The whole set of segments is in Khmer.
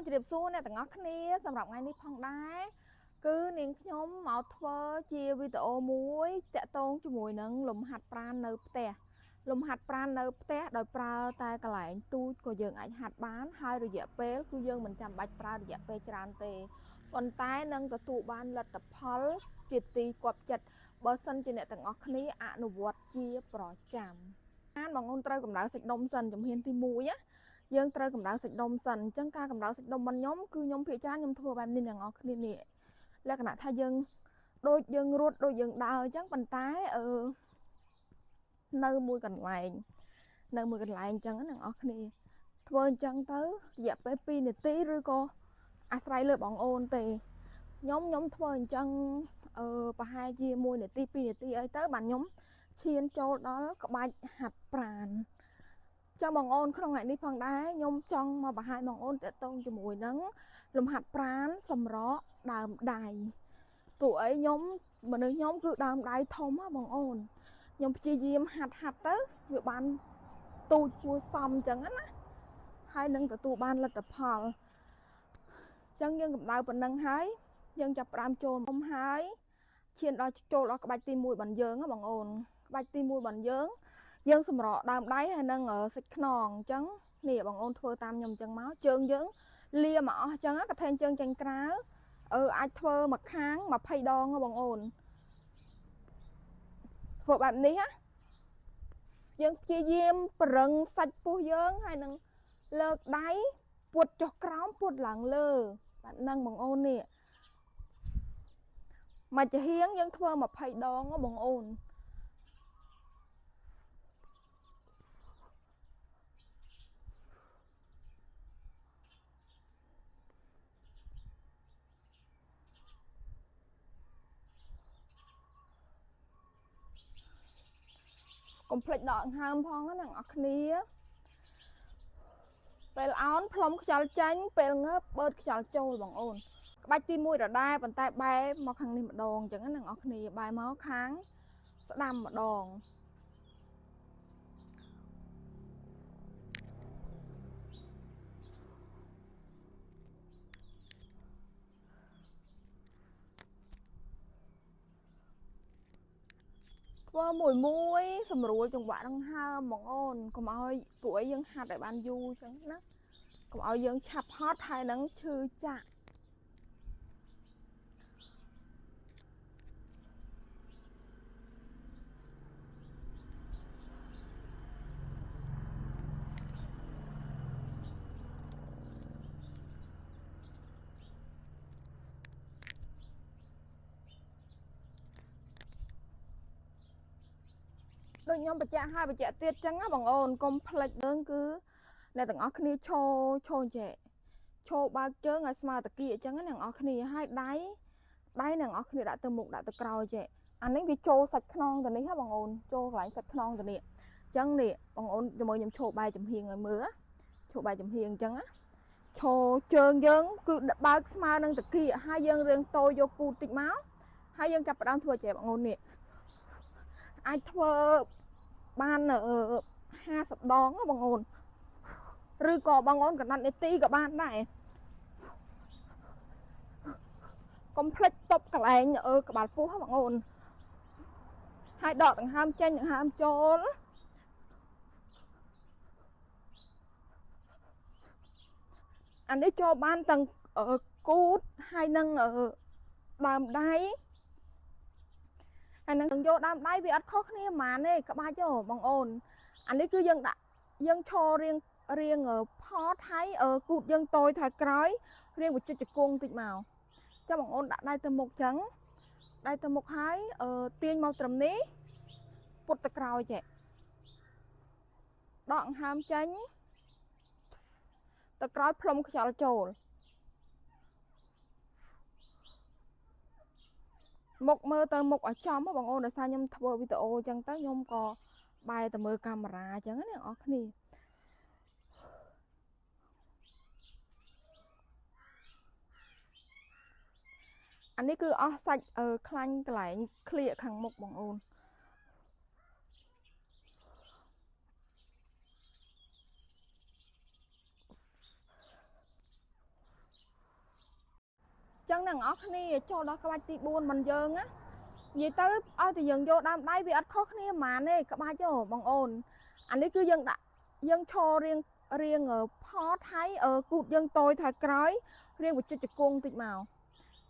ជម្រាបសួរអ្នកទាំងអស់គ្នាសម្រាប់ថ្ងៃនេះផងដែរគឺនាងខ្ញុំមកធ្វើជាវីដេអូមួយតាក់ទងជាមួយនឹងលំហាត់ប្រាណនៅផ្ទះលំហាត់ប្រាណនៅផ្ទះដោយប្រើតែកន្លែងទូចក៏យើងអាចហាត់បានហើយរយៈពេលគឺយើងមិនចាំបាច់ប្រើរយៈពេលច្រើនទេប៉ុន្តែនឹងទទួលបានលទ្ធផលជាទីគាប់ចិត្តបើសិនជាអ្នកទាំងអស់គ្នាអនុវត្តជាប្រចាំបានបងអូនត្រូវកម្ដៅសាច់ដុំសិនជំហានទី1ណាយើងត្រូវកម្ដៅសាច់ដុំសិនអញ្ចឹងការកម្ដៅសាច់ដុំរបស់ខ្ញុំគឺខ្ញុំភាគច្រើនខ្ញុំធ្វើបែបនេះអ្នកនរគ្នានេះលក្ខណៈថាយើងដូចយើងរត់ដូចយើងដើរអញ្ចឹងប៉ុន្តែនៅមួយកន្លែងអញ្ចឹងអ្នកនរគ្នាធ្វើអញ្ចឹងទៅរយៈពេល2នាទីឬក៏អាស្រ័យលើបងអូនទេខ្ញុំធ្វើអញ្ចឹងប្រហែលជា1នាទី2នាទីអីទៅបាទខ្ញុំឈានចូលដល់ក្បាច់ហាត់ប្រាណចឹងបងអូនក្នុងថ្ងៃនេះផងដែរខ្ញុំចង់មកបង្ហាញបងអូនតាក់ទងជាមួយនឹងលំហាត់ប្រាណសម្រកដើមដៃពួកអីខ្ញុំមនុស្សខ្ញុំគឺដើមដៃធំហ៎បងអូនខ្ញុំព្យាយាមហាត់ទៅវាបានទូចគួរសមអញ្ចឹងណាហើយនឹងទទួលបានលទ្ធផលអញ្ចឹងយើងកម្ដៅប៉ុណ្ណឹងហើយយើងចាប់ផ្ដើមចូលមុំហើយឈានដល់ចូលដល់ក្បាច់ទី1របស់យើងហ៎បងអូនក្បាច់ទី1របស់យើងយើងសម្រកដើមដៃហើយនឹងសាច់ខ្នងអញ្ចឹងនេះបងអូនធ្វើតាមខ្ញុំអញ្ចឹងមកជើងយើងលាមកអស់អញ្ចឹងកថេងជើងចេញក្រៅអាចធ្វើមួយខាង20ដងបងអូនធ្វើបែបនេះណាយើងព្យាយាមប្រឹងសាច់ពោះយើងហើយនឹងលើកដៃពួតចុះក្រោមពួតឡើងលើបែបហ្នឹងបងអូននេះមួយចំហៀងយើងធ្វើ20ដងបងអូនកុំភ្លេចដកដង្ហើមផងណាអ្នកនរគ្នាពេលអោនផ្លុំខ្យល់ចេញពេលងើបបឺតខ្យល់ចូលបងអូនក្បាច់ទី1ដដែលប៉ុន្តែបែរមកខាងនេះម្ដងអញ្ចឹងណាអ្នកនរគ្នាបែរមកខាងស្ដាំម្ដងធ្វើមួយសម្រួលចង្វាក់ដង្ហើមបងអូនកុំឲ្យពួកឯងយើងហាត់ឲ្យបានយូរអញ្ចឹងណាកុំឲ្យយើងឆាប់ហត់ហើយនឹងឈឺចាក់ដូចខ្ញុំបញ្ជាក់ហើយបញ្ជាក់ទៀតចឹងណាបងអូនកុំភ្លេចយើងគឺអ្នកទាំងអស់គ្នាឈរចេះឈរបើកជើងឲ្យស្មើតាគៀអញ្ចឹងណាអ្នកទាំងអស់គ្នាហើយដៃអ្នកទាំងអស់គ្នាដាក់ទៅមុខដាក់ទៅក្រោយចេះអានេះវាចូលសាច់ខ្នងទៅនេះហ៎បងអូនចូលកន្លែងសាច់ខ្នងទៅនេះអញ្ចឹងនេះបងអូនជាមួយខ្ញុំឈរបែរចំហៀងឲ្យមើលឈរបែរចំហៀងអញ្ចឹងណាឈរជើងយើងគឺបើកស្មើនឹងតាគៀហើយយើងរៀងតូចយកគូតតិចមកហើយយើងចាប់ផ្ដើមធ្វើចេះបងអូននេះអាចធ្វើបាន50ដងបងអូនឬក៏បងអូនកណ្ដាត់នាទីក៏បានដែរកុំភ្លេចតបកន្លែងក្បាលពោះបងអូនហើយដកដង្ហើមចេញដង្ហើមចូលអានេះចូលបានទាំងគូតហើយនឹងដើមដៃហើយនឹងយកដើមដៃវាអត់ខុសគ្នាហ្មងទេក្បាច់ទេបងអូនអានេះគឺយើងដាក់យើងឈររៀងផតហើយគូតយើងតយថយក្រោយរៀងវិចិត្រជង្គង់តិចមកចាំបងអូនដាក់ដៃទៅមុខចឹងដៃទៅមុខហើយទាញមកត្រឹមនេះពុតទៅក្រោយចេះដកដង្ហើមចេញទៅក្រោយផ្លុំខ្យល់ចូលមុខមើលទៅមុខឲ្យចំបងអូនដោយសារខ្ញុំធ្វើវីដេអូអញ្ចឹងទៅខ្ញុំក៏បែរទៅមើលកាមេរ៉ាអញ្ចឹងណាអ្នកនរគ្នាអានេះគឺអស់សាច់ខ្លាញ់កន្លែងក្លៀកខាងមុខបងអូន អ្នកនរគ្នាចូលដល់ក្បាច់ទី4មិនយើងណានិយាយទៅឲ្យតែយើងយកដើមដៃវាអត់ខុសគ្នាហ្មងទេក្បាច់ហ៎បងអូនអានេះគឺយើងដាក់យើងឈររៀងរៀងផតហើយគូតយើងតយថយក្រោយរៀងវិចិត្រជង្គង់តិចមក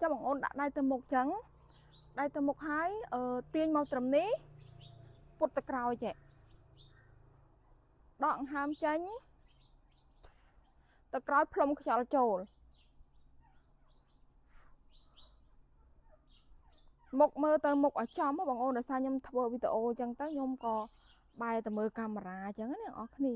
ចាំបងអូនដាក់ដៃទៅមុខចឹងដៃទៅមុខហើយទាញមកត្រឹមនេះពុតទៅក្រោយចេះដកដង្ហើមចេញទៅក្រោយផ្លុំខ្យល់ចូលមុខមើលទៅមុខឲ្យចំបងអូនដោយសារខ្ញុំធ្វើវីដេអូអញ្ចឹងទៅខ្ញុំក៏បែរទៅមើលកាមេរ៉ាអញ្ចឹងណាអ្នកនរគ្នា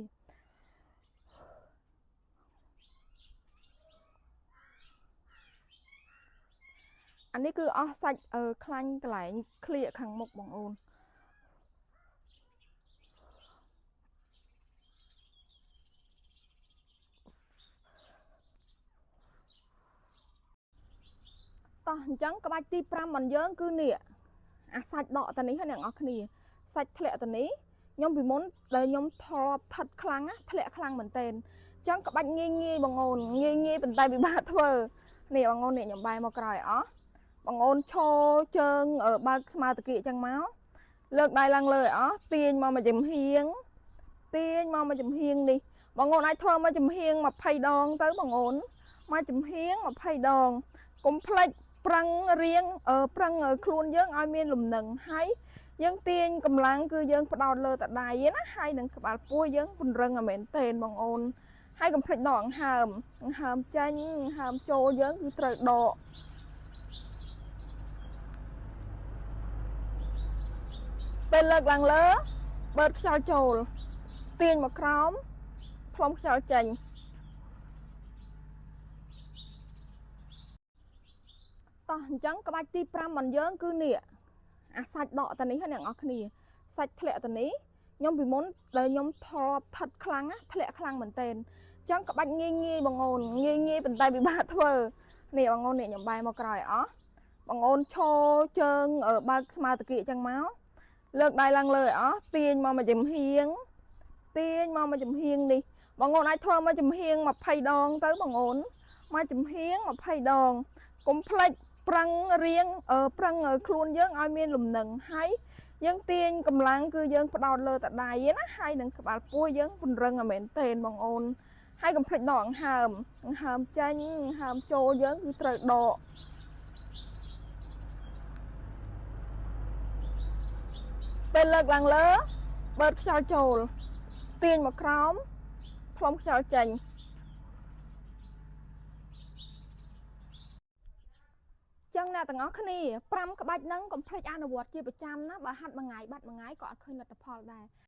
អានេះគឺអស់សាច់ខ្លាញ់កន្លែងក្លៀកខាងមុខបងអូនតោះអញ្ចឹងក្បាច់ទី5របស់យើងគឺនេះអាសាច់ដកតានេះហ្នឹងអ្នកនរគ្នាសាច់ធ្លាក់តានេះខ្ញុំពីមុនដែលខ្ញុំធ្លាប់ថិតខ្លាំងណាធ្លាក់ខ្លាំងមែនទែនអញ្ចឹងក្បាច់ងាយងាយបងអូនងាយងាយប៉ុន្តែពិបាកធ្វើនេះបងអូននេះខ្ញុំបែរមកក្រោយអស់បងអូនឈរជើងបើកស្មើតាគៀកអញ្ចឹងមកលើកដៃឡើងលើឲ្យអស់ទាញមកមួយចំហៀងទាញមកមួយចំហៀងនេះបងអូនអាចធ្វើមួយចំហៀង20ដងទៅបងអូនមួយចំហៀង20ដងកុំភ្លេចប្រឹងរៀងប្រឹងខ្លួនយើងឲ្យមានលំនឹងហើយយើងទាញកម្លាំងគឺយើងផ្ដោតលើតដៃណាហើយនឹងក្បាលពោះយើងពង្រឹងឲ្យមែនទែនបងអូនហើយកុំភ្លេចដកដង្ហើមដង្ហើមចេញដង្ហើមចូលយើងគឺត្រូវដកពេលលើកឡើងលើបឺតខ្យល់ចូលទាញមកក្រោមផ្លុំខ្យល់ចេញតោះអញ្ចឹងក្បាច់ទី5របស់យើងគឺនេះអាសាច់ដកតានេះហ្នឹងអ្នកនរគ្នាសាច់ធ្លាក់តានេះខ្ញុំពីមុនដែលខ្ញុំធ្លាប់ថិតខ្លាំងណាធ្លាក់ខ្លាំងមែនទែនអញ្ចឹងក្បាច់ងាយងាយបងអូនងាយងាយប៉ុន្តែពិបាកធ្វើនេះបងអូននេះខ្ញុំបែរមកក្រោយអស់បងអូនឈរជើងបើកស្មើតាគៀកអញ្ចឹងមកលើកដៃឡើងលើឲ្យអស់ទាញមកមួយចំហៀងទាញមកមួយចំហៀងនេះបងអូនអាចធ្វើមួយចំហៀង20ដងទៅបងអូនមួយចំហៀង20ដងកុំភ្លេចប្រឹងរៀងប្រឹងខ្លួនយើងឲ្យមានលំនឹងហើយយើងទាញកម្លាំងគឺយើងផ្ដោតលើតដៃណាហើយនឹងក្បាលពោះយើងពង្រឹងឲ្យមែនទែនបងអូនហើយកុំភ្លេចដកដង្ហើមដង្ហើមចេញដង្ហើមចូលយើងគឺត្រូវដកពេលលើកឡើងលើបឺតខ្យល់ចូលទាញមកក្រោមផ្លុំខ្យល់ចេញចឹងអ្នកទាំងអស់គ្នា5ក្បាច់ហ្នឹងកុំភ្លេចអនុវត្តជាប្រចាំណាបើហាត់មួយថ្ងៃបាត់មួយថ្ងៃក៏អត់ឃើញលទ្ធផលដែរ